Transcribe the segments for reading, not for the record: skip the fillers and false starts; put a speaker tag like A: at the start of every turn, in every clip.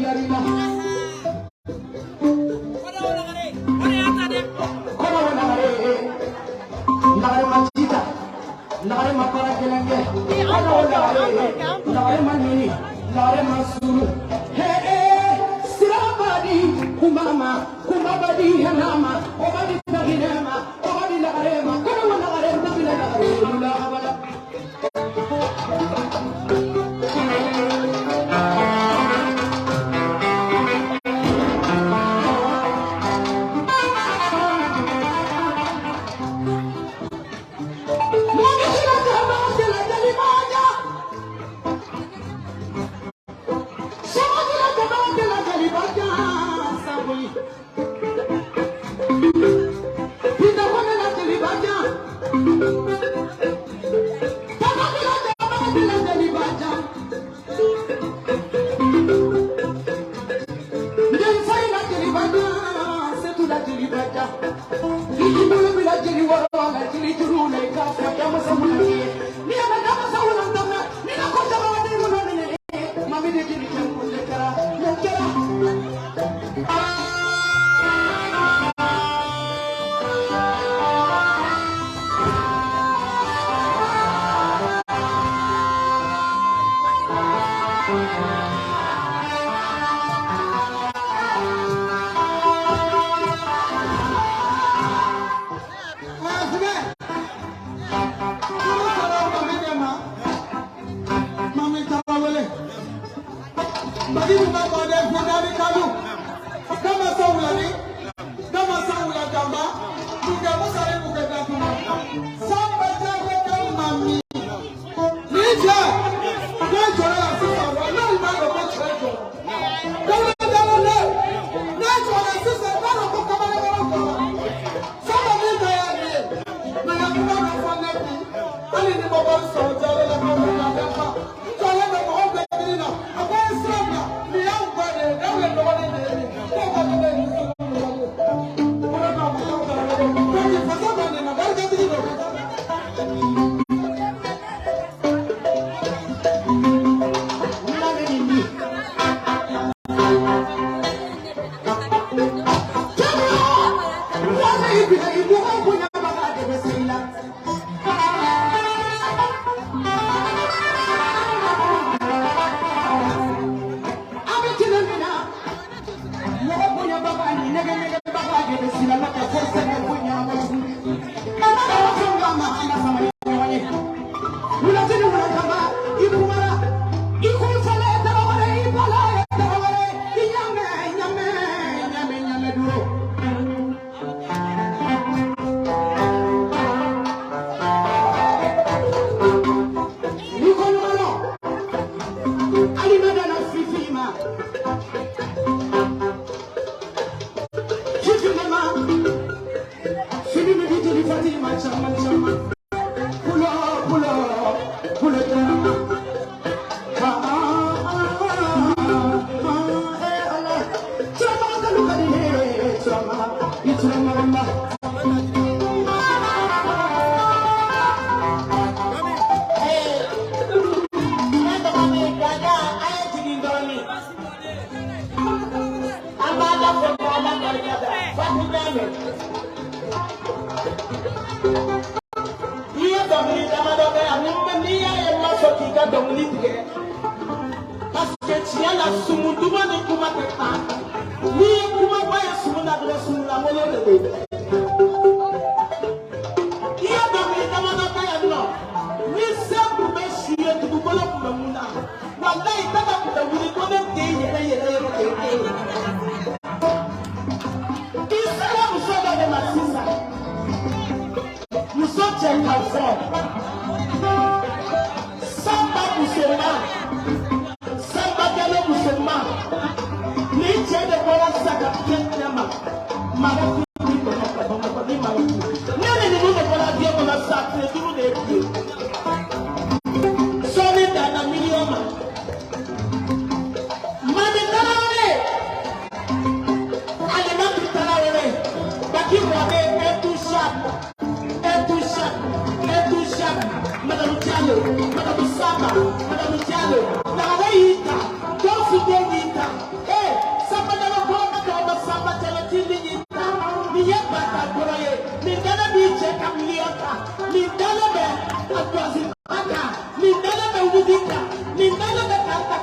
A: diyara i la. Kɔnɔ o lagare, lagare ma ji ta, lagare ma baara gɛlɛn kɛ. Kɔnɔ o lagare, lagare ma ɲini, lagare ma suru. He siraba di kunba ma, kunba ba di hɛnɛ ma, o ba di saginɛ ma, o ba di lagare ma. Kɔnɔ o lagare, nabila lagare lula abala.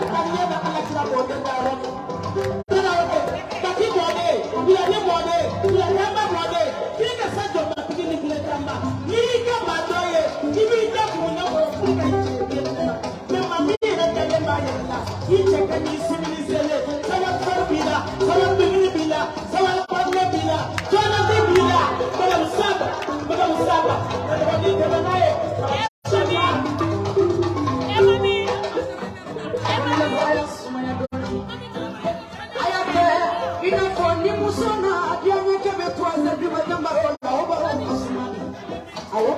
A: Ka ɲɛ bɛ Ala kira mɔden da yɔrɔ min. Kaki mɔden, Bilali mɔden, Bilakɛnba mɔden, k'i ka se jɔnbatigi ni bilekanba. N'i y'i kɛ maa dɔ ye, i b'i da kun ɲɛ kɔrɔ pour que i cɛ ye den ma. Mais maa min yɛrɛ dalen b'a yɛrɛ la, i cɛ ka ɲi civilisé, savoir-faire b'i la, savoir-vivre b'i la, savoir-parler b'i la, toilette b'i la. Madame Samba, Madame Samba, ni tɛmɛ n'a ye. Samba.
B: Eh,
A: A y'a kɛ i n'a fɔ ni muso na diyaɲɛ kɛ bɛ 3 heures du matin baro la, o baro ka suma de. Awɔ.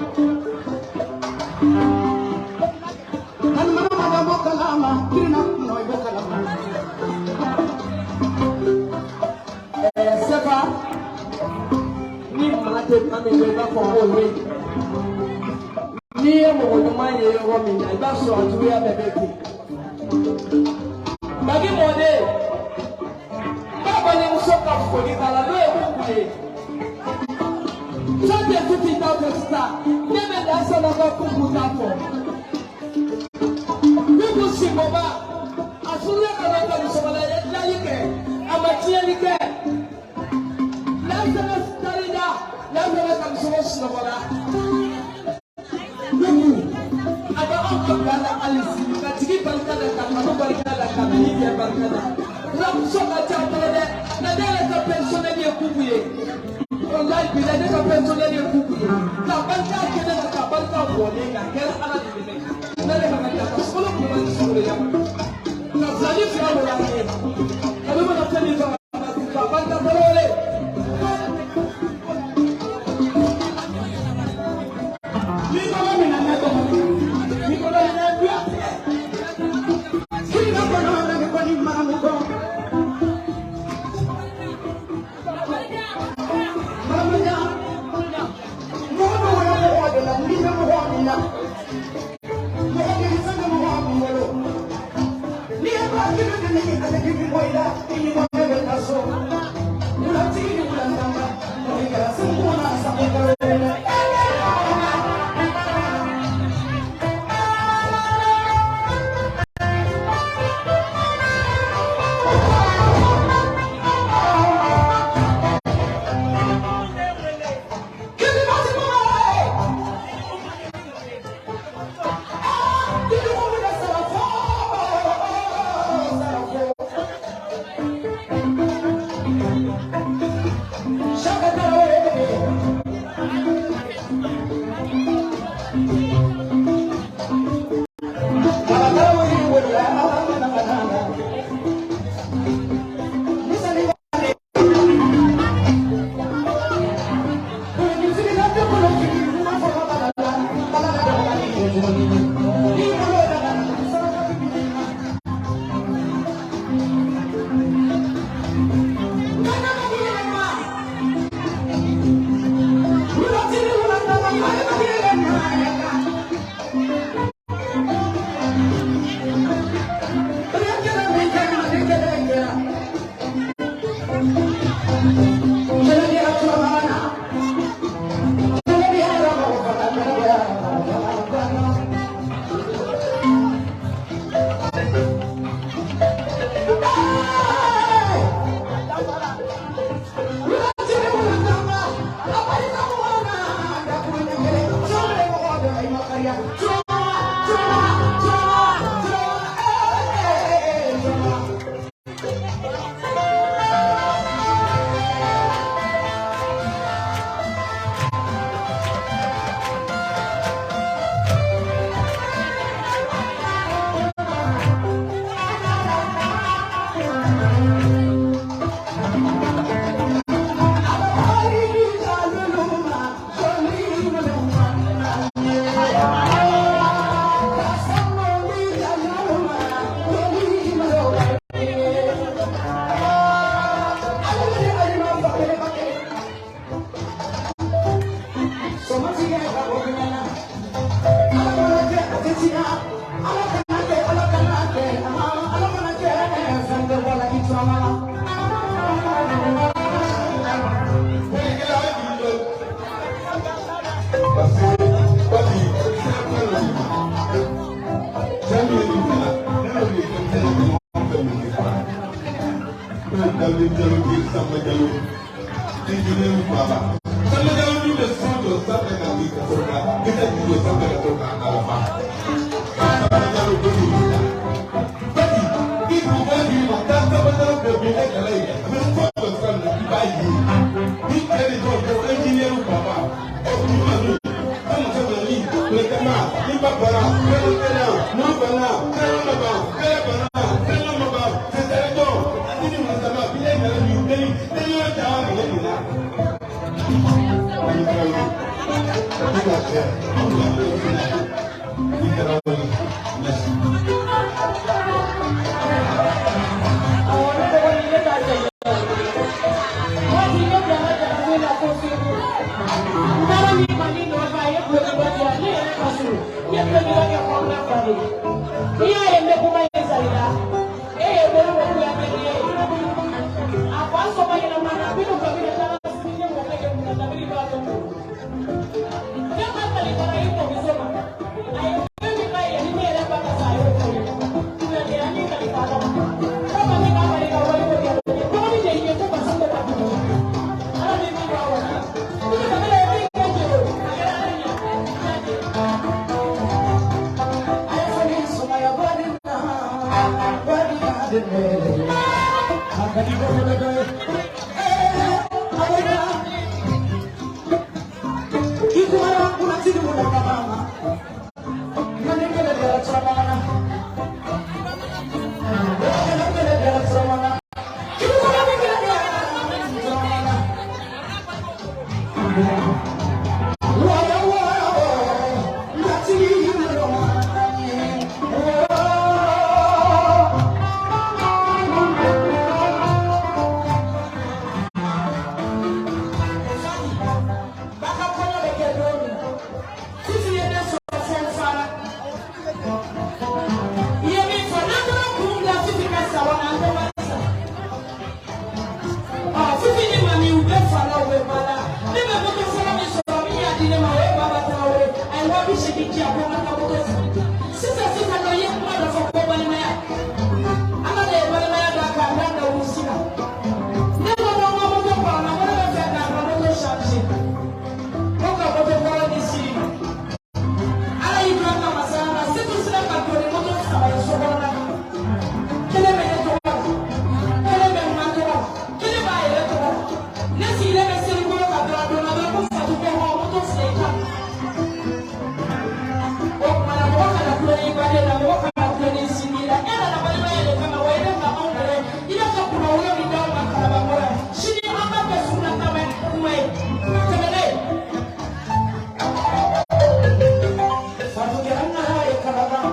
A: Kan mana mana bɔ kalama, kirina nɔ i bɛ kalama. Ɛɛ Sefa, ni maa tɛ maa min i b'a fɔ k'o ye. N'i ye mɔgɔ ɲuman ye yɔrɔ min na, i b'a sɔrɔ a juguya bɛɛ bɛ ten. Magi mɔden, n b'a balimamuso ka foli k'a la n'o ye Kuku ye. Sɔn tɛ tuti ta fɛ sisan, ne bɛ Lasana ka Kuku ta fɔ. Kuku Sinboba, a furula ka na ka musokɔrɔba ye dilanli kɛ, a ma tiɲɛni kɛ. Lasana tarida, Lasana ka muso sunɔgɔla. Kuku, a bɛ anw ka bila la hali sini ka tigi barika da ka kanu barika da ka mini kɛ barika da. Furamuso ka ca bolo dɛ, nka ne yɛrɛ ka personnel ye Kuku ye. Walayi bilayi ne ka personnel ye Kuku ye. Ka barika kɛ ne la ka barika bɔlen kan, a kɛra Ala de dɛmɛ. Ne de ka ka ka sukalo kun ma ni sukalo ya. Ka filani fila wolo an ye. A bɛ mana fɛn min faga ka barika tarawele. Ni kɔnɔ minɛ ne dɔgɔnin, ni kɔnɔ minɛ duya tigɛ. Kiri kɔnɔ na ni kɔni maramu kɔ. Maramuja, mɔgɔ bɛ wɔyɔ mɔgɔ de la, n'i bɛ mɔgɔ min na. Mɔgɔ denmisɛn bɛ mɔgɔ min bolo. N'i ye ba kelen de ni ale k'i bɔ i la, i ni mɔgɔ bɛ taa so. Wulatigi ni wulatama, o kɛra sunkun na sago kɛra dɛ. Kiri ma ti mɔ ye. Kiri ko bɛ sara fo, sara fo.
C: Samba Diallo ingénieur Baba Samba Diallo dun bɛ so jɔ sanfɛ ka wuli ka sɔrɔ ka étage jɔ sanfɛ ka sɔrɔ k'a laban Samba Diallo bɛ wuli ta Bati i kun bɛ bi ma taa Samba Diallo bɛ bin e kala ye a bɛ so jɔ sira min na i b'a ye ni cɛ de jɔ ko ingénieur Baba ɔ juma dun ko muso bɛ min tilekama ni ba banna kɛlɛ kɛlɛ n'u banna kɛlɛ ma ban kɛlɛ banna kɛlɛ ma ban sɛsɛrɛ jɔ ani ni masama bi e nana nin deli deli yɔrɔ caman de bɛ nin na. Merci.
B: Awɔ, ne dɔgɔnin, ne t'a jɛ. Waati ne bila ka jarabi la ko Segu. N taara min mali nɔfɛ, a ye dulokiba di yan, ne yɛrɛ ka so. N ye dulokiba kɛ kɔnɔna fila de ye. N'i y'a ye n bɛ kuma in sali la, e ye Moribo Kuyate ye. A fa sɔgɔ yɛlɛmana, minnu kabila taara sigi ne mɔkɛ de kunna kabini b'a dɔn. Ne ma kalifa i kɔmuso ma. A ye fɛn min k'a ye ni ne yɛrɛ ba ka sa, a y'o fɔ n ye. Kuyate, an y'i kalifa a la. Ko ma min k'a bali ka wale ko kɛ. Dɔgɔnin de ye ko ka ko ka tugu. Ala min b'a wa. Minnu kabila ye min kɛ jɛ o. A kɛra ala ɲɛ. Kuyate.
A: Baka kɔɲɔ bɛ kɛ don min na, Fifi ye ne sɔrɔ fɛn fa la. I ye min fɔ, n'an taara kun bila Fifi ka sa wa, an tɛ wari sara. Ɔ, Fifi ni Mami, u bɛ fa la, u bɛ ba la. Ne bɛ moto fɔlɔ min sɔrɔ, min y'a di ne ma, o ye Baba Tarawele. A ye 80 000 di yan ko n ka taa moto san. Sisan sisan nɔ, i ye kuma dɔ fɔ ko balimaya. Ala de ye balimaya da k'a da da u si la. Ne ko ko n ka moto kɔrɔla, ko ne bɛ fɛ k'a ka moto changer. Ko ka moto kɔrɔ di sini ma. Ala y'i to an ka masaya la, Setu sera ka don ni moto saba ye so kɔnɔna na. Kelen bɛ ne tɔgɔ la, kelen bɛ n ma tɔgɔ la, kelen b'a yɛrɛ tɔgɔ la. Ne sigilen bɛ selikolo kan dɔrɔn, a donna dɔrɔn ko Fatu ko hɔn moto filɛ i ta. O tuma na, mɔgɔ kana tulon i baden na, mɔgɔ kana tulon i sinji la. E nana balimaya de kama wa, i bɛ ka anw yɛrɛ, i bɛ ka kunnawolo min d'anw ma Kalabankɔrɔ yan. Sini an b'a kɛ sugunɛ taama kuma ye. Tɛmɛ n'a ye. Fatou kɛra n ka ye Kalaban.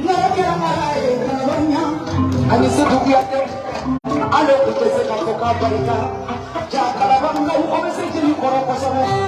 A: Nara kɛra n ka ye Kalaban ɲa. Ani Setu Kuyate, ale tun tɛ se ka fɔ k'a barika. Ja Kalabankaw, aw bɛ se jeli kɔrɔ kosɛbɛ.